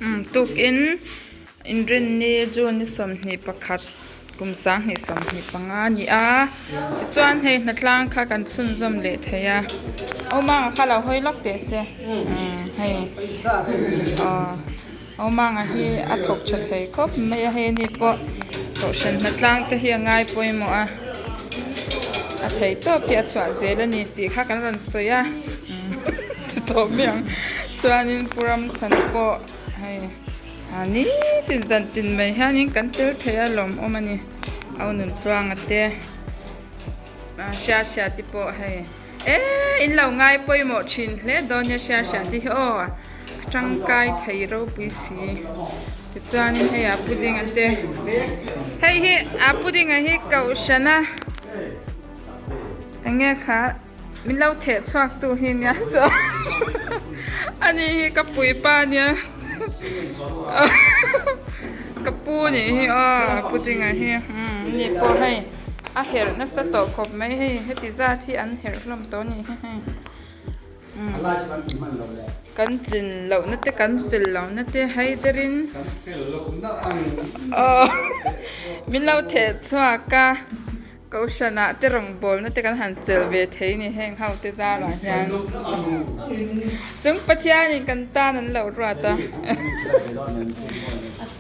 Umm tukin inrinni June ni 21 kum 2025 a ni a tichuan hei hnatlang kha kan chhunzawm leh thei a awmanga kha lo hawi lawk teh se umm hei aw awmanga hi a thawk tha thei khawp mai a hei ani pawh kohhran hnatlang te hi a ngai pawimawh a a thei tawp hi a chhuah zel a ni tih kha kan rawn sawi a ti tawh mai ang chuanin pu Ramchhan pawh hei ah nitin zan tin mai hianin kan tel thei a lawmawm a ni au Nuntluanga te ah hria hria te pawh hei eee in lo ngai pawimawh thin hle dawn nia hria hria te hi aw a tangkai thei ropui si tichuanin hei ah pudding a te hei hi ah pudding ah hi kohhran a eng nge kha. Min lo theh chhuak tu hi nia ani hi ka puipa nia ka pu nih hi aw pu dinga hi ani pawh hei a herh nasa tawh khawp mai hei heti zat hi an herh hlawm tawh anih hi hei kan tlin lohna te kan fel lohna te hei derin aw min lo theh chhuak a. Kohhranah te rawngbawlna te kan han chelh ve thei ni heng ho te zarah hian chung Pathianin kan tan an lo ruat a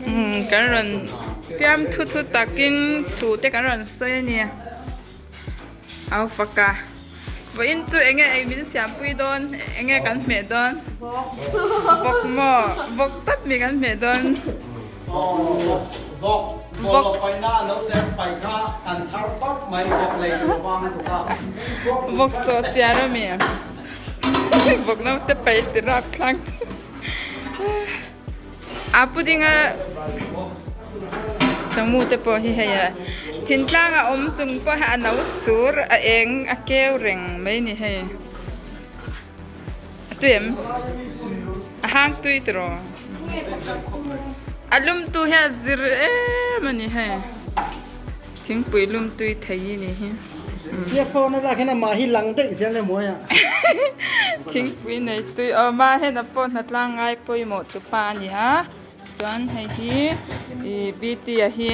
umm kan rawn fiamthu thu takin thu te kan rawn sawi a ni au faka vawiin chu eng nge ei min siampui dawn eng nge kan hmeh dawn vawk maw vawk tap mi kan hmeh dawn. Vawk vawk paihna a lo tel paih kha kan chhar tawp mai vawk lei tur vang tuk a. Vawk sawh chiar a mi vawk naute paih ti rap thlang chu a puding a samu te pawh hi hei a thintlang a awm chung pawh hi a no sur a eng a keu reng mai ni hei a tui em a hang tui tiraw. A lum tu hi a zir em a ni hei thingpui lum tui thei hi ni hi Earphone a lak hian amah hi lang daih zel emaw a thingpui nei tui aw mah hian a pawh hnatlang ngai pawimawh tu pa a ni a chuan hei hi ih bt a hi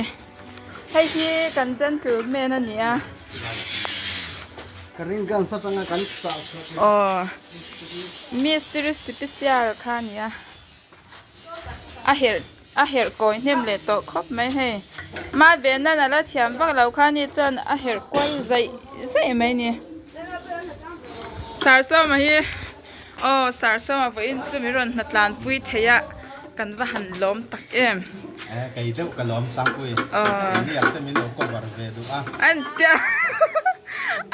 hei hi kan gentleman a ni a. Ka ring guns atanga kan chah chhuah Aw mistiri sipisial kha a ni a a herh a herh kawi hnem leh tawh khawp mai hei mah ve nan a la thiam vak lo kha ni chuan a herh kual zaih zaih mai a ni sarsawma hi aw sarsawma vawiin chu min rawn hnatlan pui thei a kan va han lawm tak em. Kei deuh ka lawm Sangpui keini ang te min lo cover ve duh a. An tia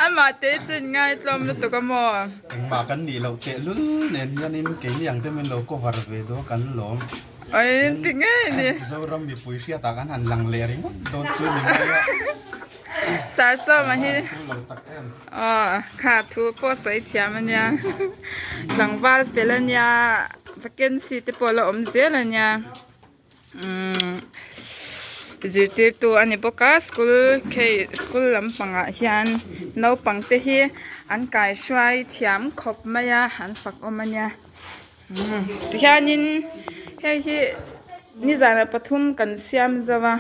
amah te chu in ngaitlawm lutuk a maw. Engmah kan nih loh tehlul nen hianin keini ang te min lo cover ve duh a kan lawm. Oi ti ngei ni. Zoram mipui hriatah kan han lang leh ringawt dawn chu ni mai a. Sarsawma hi aw kha thu pawh sawi thiam a nia tlangval fel a nia vacancy te pawh a la awm zel a nia umm zirtirtu a ni bawk a school khei school lampangah hian naupang te hi an kaihruai thiam khawp mai a an fak awm a nia umm tihianin hei hi nizanah pathum kan siam zo a.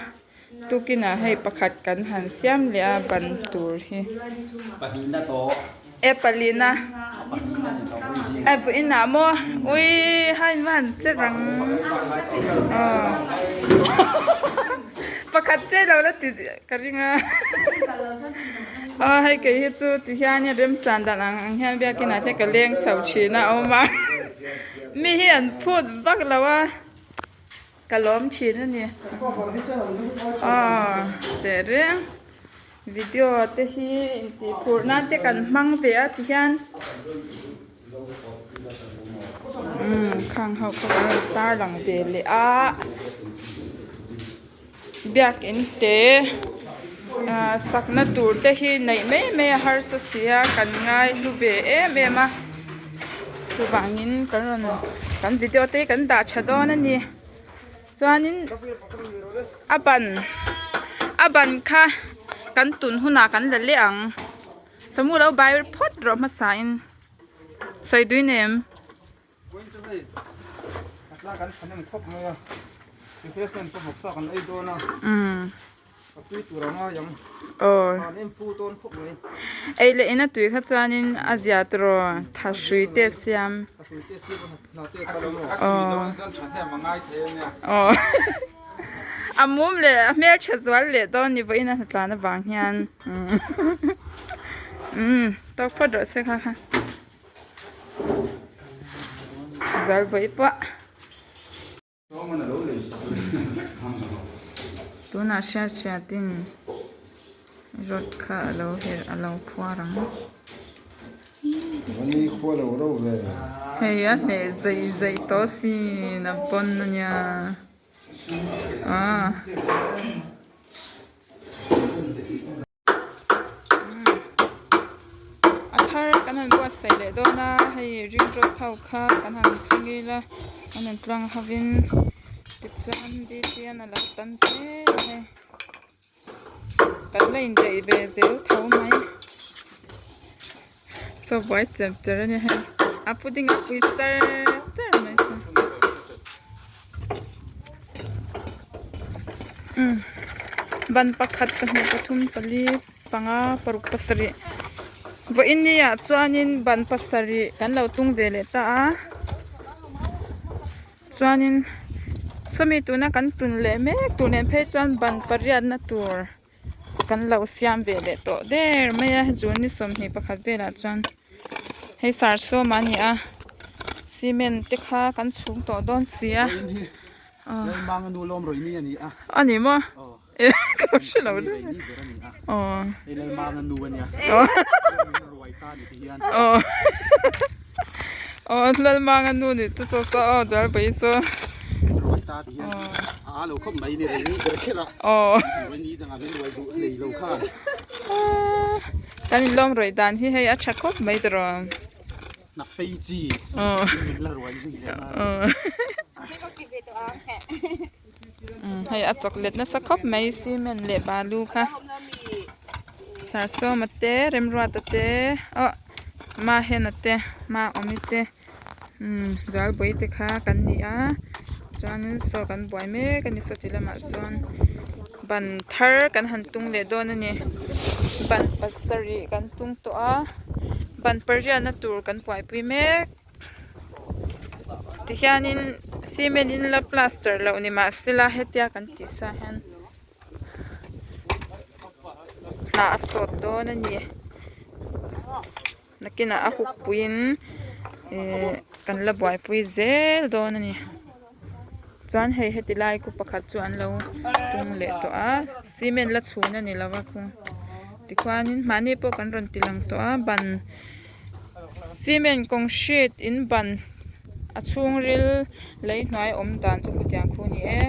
Tukinah hei pakhat kan han siam leh a ban tur hi. Pahnihna tawh. E palina. E vawiinah maw ui hain va han che rang. Aw pakhat che lo la ti ka ring a. Aw hei kei hi chu ti hian remchan dan ang ang hian biakinah te ka leng chho thin a awm a. Mi hi an phut vak lo a. Ka lawm thin a ni. Aw teh reng video te hi intih phurh nan te kan hmang ve a ti hian umm khang ho kha kan rawn tar lang ve leh a biakin te ah sakna tur te hi neih mai mai a harsa si a kan ngai hlu ve em em a. Chuvangin kan rawn kan video te hi kan dah tha dawn a ni chuanin a ban a ban kha Kan tun hunah kan la leh ang. Samu lo bai phawt rawh hmasa in. Sawi dui nem. Vawiin chu hei hnatlak kan thahnem khawp mai a, refreshment pawh vawksa kan ei dawn a, ka tui tur a ngai ang, han en phu dawn khawp mai. Ei leh in a tui kha chuanin a zia tawh tha hrui te a siam. Tha hrui te a siam a hna te a kal a maw. A tui dawn chuan thahnem a ngai thei a nia. A mum leh a hmeltha zual leh dawn ni vawiin a hnatlan avang hian. Tawk phawt rawh se kha kha. Zal vawi pawh. Tunah hriat hriatin rod kha a lo herh a lo phuar ang. Hei a hneh zei zei tawh sin a pawn a nia. Aaa. A thar kan han buatsaih leh dawn a hei ring rawt ho kha kan han chhung ila an rawn tluang hovin tichuan btn a lo tam zel a hei kan la indaih ve zel tho mai saw buai cher cher a ni hei a pudding a pui char char mai saw. Ban pakhat pahnih pathum pali panga paruk pasarih vawiin ni ah chuanin ban pasarih kan lo tung ve leh ta a chuanin sawmi tuna kan tun leh mek tur nen phei chuan ban pariatna tur kan lo siam ve leh tawh der mai a june ni 21 velah chuan hei sarsawm a ni a cement te kha kan chhung tawh dawn si a a ni maw ka lo hre lo aw aw lalmanga nu nih chu saw saw aw jalpui saw. Aw kan inlawm rawih dan hi hei a tha khawp mai tawh hei a chocolate nasa khawp mai cement leh balu kha sarsawma te remruata te aw mahena te maawmi te. Umm Zalbawi te kha kan ni a chuanin saw kan buai mek a ni saw ti lamah sawn ban thar kan han tung leh dawn a ni ban pasarih kan tung tawh a ban pariatna tur kan buaipui mek tihianin cement in la plaster loh ni mahsela hetia kan tih sa hian hnah a sawt dawn a ni. Nakinah a huk puiin ihh kan la buaipui zel dawn a ni chuan hei heti lai khu pakhat chu an lo tung leh tawh a cement la chhun a ni lo a khu tikhuanin mahni pawh kan rawn ti lang tawh a ban cement concrete in ban a chhungril lei hnuai awm dan chu khutiang khu a ni e.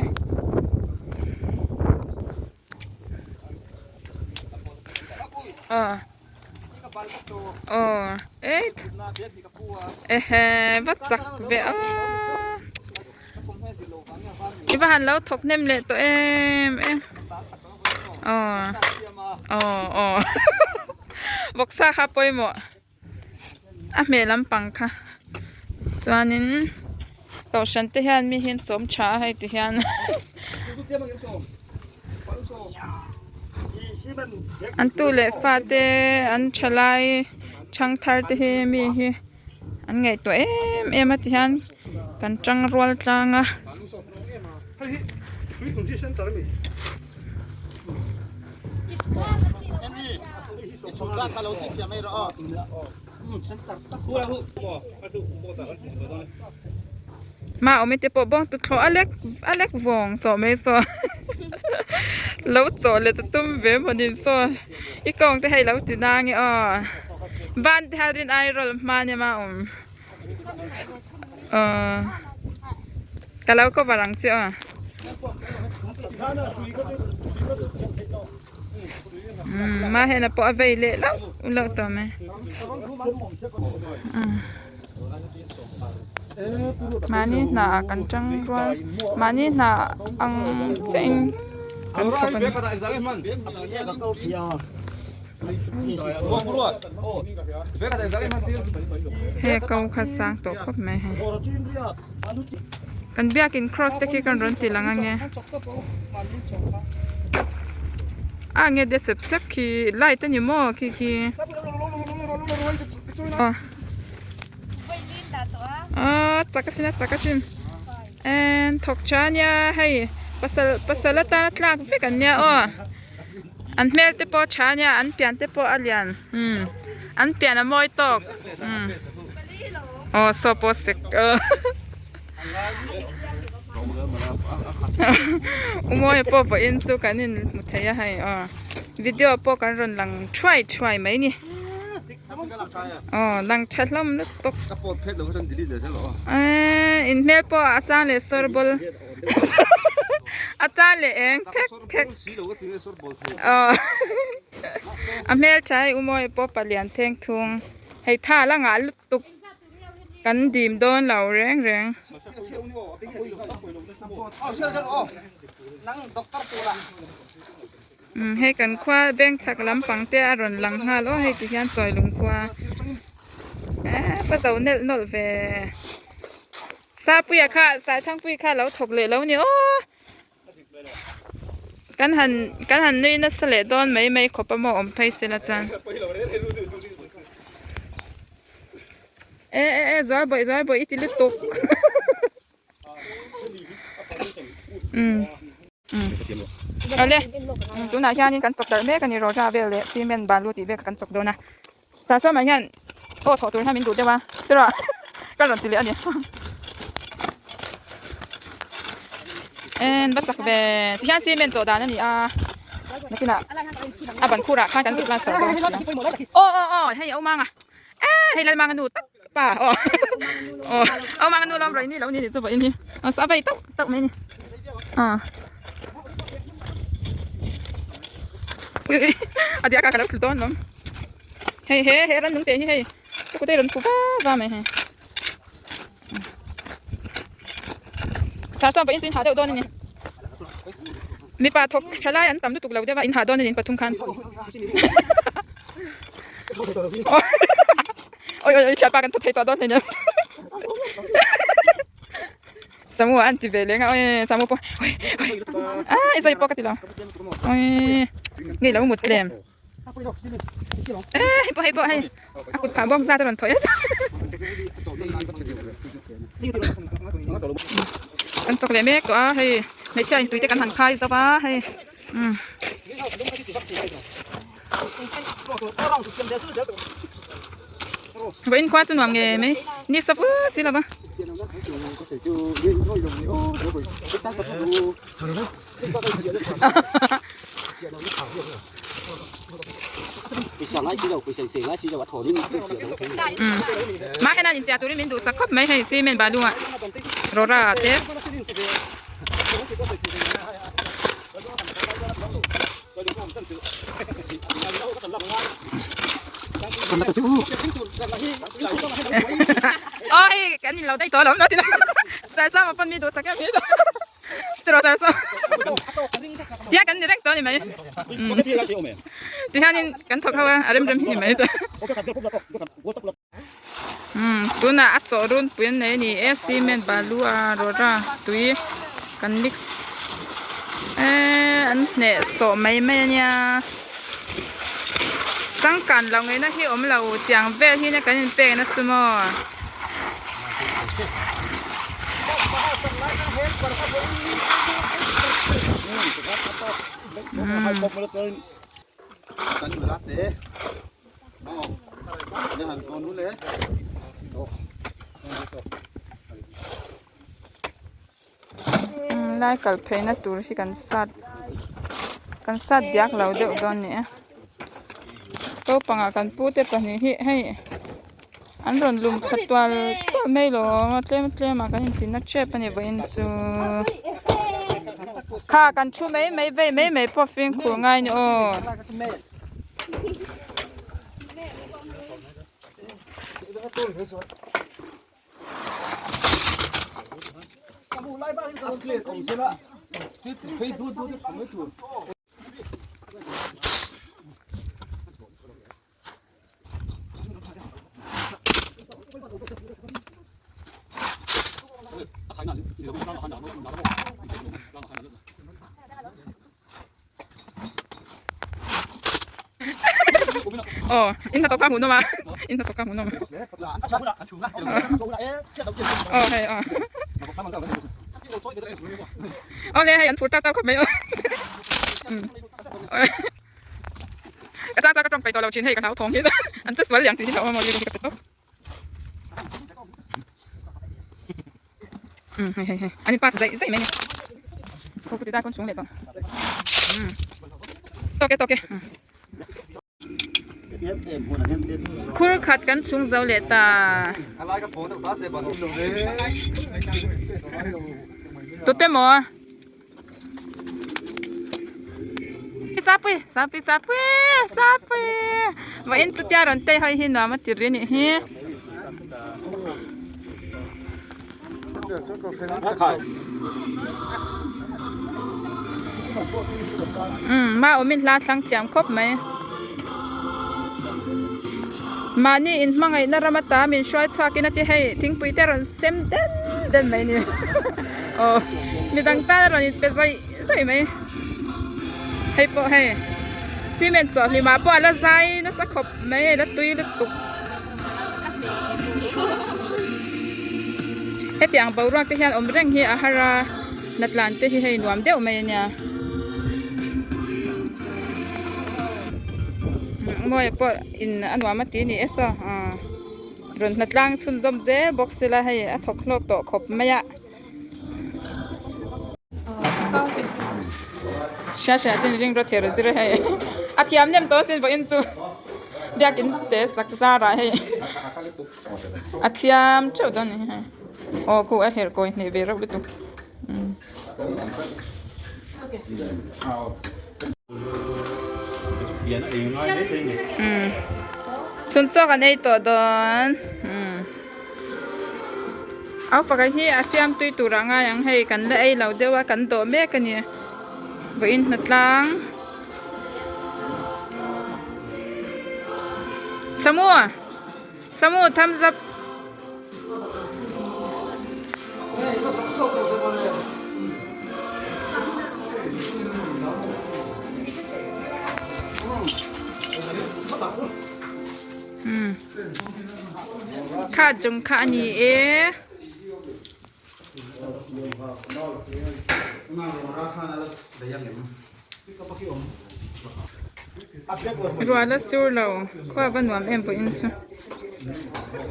Aw eit ehe va chak ve a i va han lo thawk hnem leh tawh em em aw aw aw vawksa kha pawimawh a hmeh lampang kha chuanin kohhran te hian mi hi an chawm tha a hei ti hian. An tu leh fate an thalai thangthar te hi mi hi an ngaihtuah em em a tihian kan tang rual tlang a. Ma awm te pawh bawng tuthlawh a lek a lek vawng tawh mai saw lo chawh leh ta tum ve mawni saw i kawng te hei lo ti nang e aw ban te hian rin ai rawl hma nia ma awm aw ka lo cover ang che aw. Umm mahena pawh a vei leh lauh lauh tawh mai umm mahni hna ah kan tang rual mahni hna ang chiah in. Kan thawk a ni. He ko kha sang tawh khawp mai hei. Kan biakin cross te khi kan rawn ti lang ange. A nge de sep sep khi light a ni maw khi khi. Aw chak asin a chak asin. En thawk tha ania hei pasal pasal atana tlak vek an nia aw an hmel te pawh tha ania an pian te pawh a lian umm an pian a mawi tawk umm aw saw pawh sek aw u mawi pawh vawiin chu kan in hmu thei a hei aw video pawh kan rawn lang thuai thuai mai ni. Aw lang tha hlawm lutuk eee in hmel pawh a chang leh sawr bawl a chang leh eng phek phek aw a hmel tha hei u mawi pawh palian theng thung hei tha la ngah lutuk kan dim dawn lo reng reng. Umm hei kan khua veng chhak lampang te a rawn lang nghal aw hei ti hian chawilung khua eee ka zo nelh nawlh ve Sapuia kha Saithangpuii kha a lo thawk leh lo ni aw kan han kan han nui nasa leh dawn mai mai khawp a maw awm phei sela chuan e e e zual bawih zual bawih i ti lutuk umm. Awle tunah hianin kan chawk darh mek a ni rawra vel leh cement balu tih vel kha kan chawk dawn a sarsawmah hian aw thawh tur hian min duh deuh a tiraw ka rawn ti leh a ni en va chak ve tihian cement chawh dan a ni a nakinah a ban khurah khan kan zuk plaster dawn si a aw aw aw hei a awm ang a e hei lalmanga nu tak pa aw aw aw manga nu lawm rawih ni lo ni ni chu vawiin hi aw sa vei tauh tauh mai ni a a diak a ka lo thlu dawn lawm hei he he ran nung te hi hei ka kute rawn fu va va mai hei sar chuan vawiin chu in hah deuh dawn a ni mipa thawk tha lai an tam lutuk lo deuh a in hah dawn a ni in pathum khan. Oi oi oi thianpa kan tha thei tawh dawn hleinem Samu an ti ve leng a oi Samu pawh oi oi a i zai pawh ka ti lo oi ngei lo mut tlem e hei pawh hei pawh hei a kut phah bawk zat a rawn thawih a kan chawk leh mek tawh a hei hmeichhia in tui te kan han khai zo va hei umm. Vawiin khua chu nuam nge mai ni sa vur si lo va. Mah hian inchiah turin min duhsak khawp mai hei cement balu ah rawra te. Aw hei kan in lo daih tawh alawm lo ti sar sam a pawn mi duhsak em hi tiraw sar sam tia kan ni reng tawh a ni mai tihianin kan thawk ho a a rem rem hi ni mai umm tunah a chawh runpui an nei a ni e cement balu a rawra tui kan mix eee an hneh sawh mai mai a nia changkan lo ngaihna hi awm lo tiang vel hi nia kan inpek na chu maw. Lai kal pheina tur hi kan sat kan sat diak lo deuh dawn ni e naupangah kan pu te pahnih hi hei an rawn lum thla tual tual mai lo a tlem tlem ah kan inti na tep a ni vawiin chu kha kan thu mai mai vei mai mai pawh fimkhur ngai a ni aw. Aw in hnathawk kha hmuhnawm a in hnathawk kha hmuhnawm aw hei aw aw le hei an phur tau tau khawp mai aw ka chang chang ka tawng peih tawh lo thin hei ka hlauthawng hi an che sual liang tih hi hlauhawm a ka pe tawp. Um hei hei hei an in pass zaih zaih mai a ni khaw ti dar pawn chhung leh tawh um tawk e tawk e khur khat kan chhung zo leh ta tute maw Sapui sapui sapui sapui vawiin chutia rawn tei hawi hi nuam a ti ri anih hi. Umm ma awmin hla thlang thiam khawp mai mahni in hmangaihna ram ata min hruai chhuakin a ti hei thingpui te rawn sem den den mai a ni. Aw midang tan a rawn inpe zawih zawih mai hei pawh hei cement chawhhlim ah pawh a la zai nasa khawp mai a la tui lutuk hetiang boruak te hian awm reng hi a har a hnatlan te hi hei nuam deuh mai a nia mawi pawh in a nuam a ti a ni e saw ah. Rawn hnatlang chhunzawm zel bawk sela hei a thawk hlawk tawh khawp mai a. Hria hria ten ring rawt her zir hei a thiam nem tawh sin vawiin chu biakin te sak zarah hei a thiam teuh dawn a ni hei aw khu a herh kawi hneh ve reuh lutuk. Chhun chaw kan ei tawh dawn au faka hi a siam tui tur ah ngai ang hei kan la ei lo deuh a kan dawh mek a ni vawiin hnatlang Samu Samu thumbs up. Kha chung kha a ni e. Ruah la sur lo khua a va nuam em pawhin chu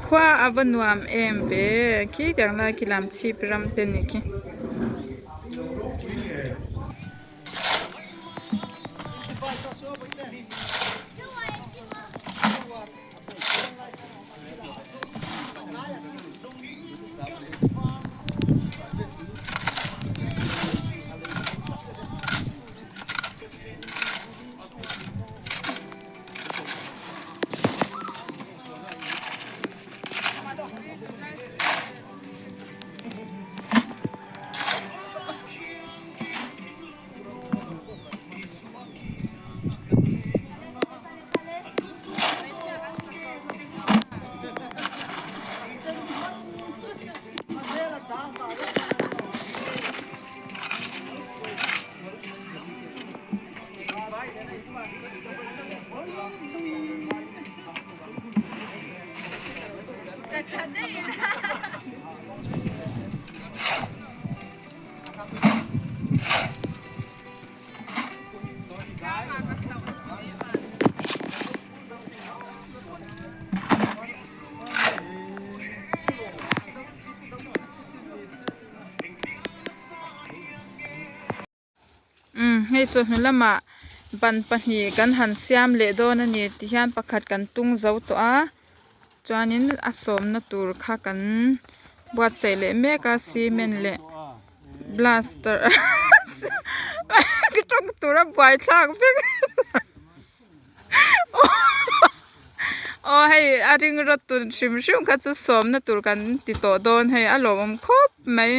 khua a va nuam em ve khi tiang lai khi lam chhip ram te ni khi. Umm hei chawhnu lamah ban pahnih kan han siam leh dawn a ni tihian pakhat kan tung zo tawh a chuanin a sawmna tur kha kan buatsaih leh mek a cement leh blaster ka tawng tur a buaithlak vek aw hei a ring rawt tur hrim hrim kha chu sawmna tur kan ti tawh dawn hei a lawmawm khawp mai.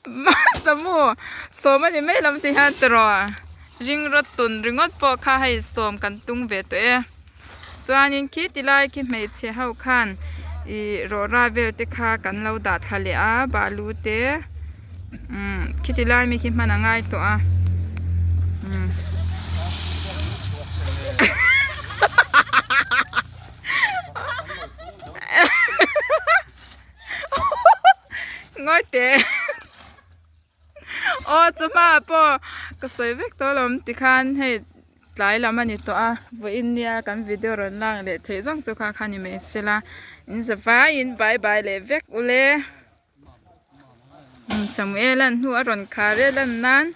Samu sawm a ni mai lam ti hian tiraw ring rawt tun ringawt pawh kha hei sawm kan tung ve tawh e chuanin khi ti lai khi hmeichhe ho khan ih rawhra vel te kha kan lo dah thla leh a balu te umm khiti lai mi khi hman a ngai tawh a umm. Ngawi teh aw chu hmaah pawh ka sawi vek tawh alawm tikhan hei tlai lam a ni tawh a vawiin nia kan video rawn lak leh theih zawng chu kha kha ni mai sela in za vaiin bye bye leh vek ule Samuel-a'n hnu a rawn khar e lan nan.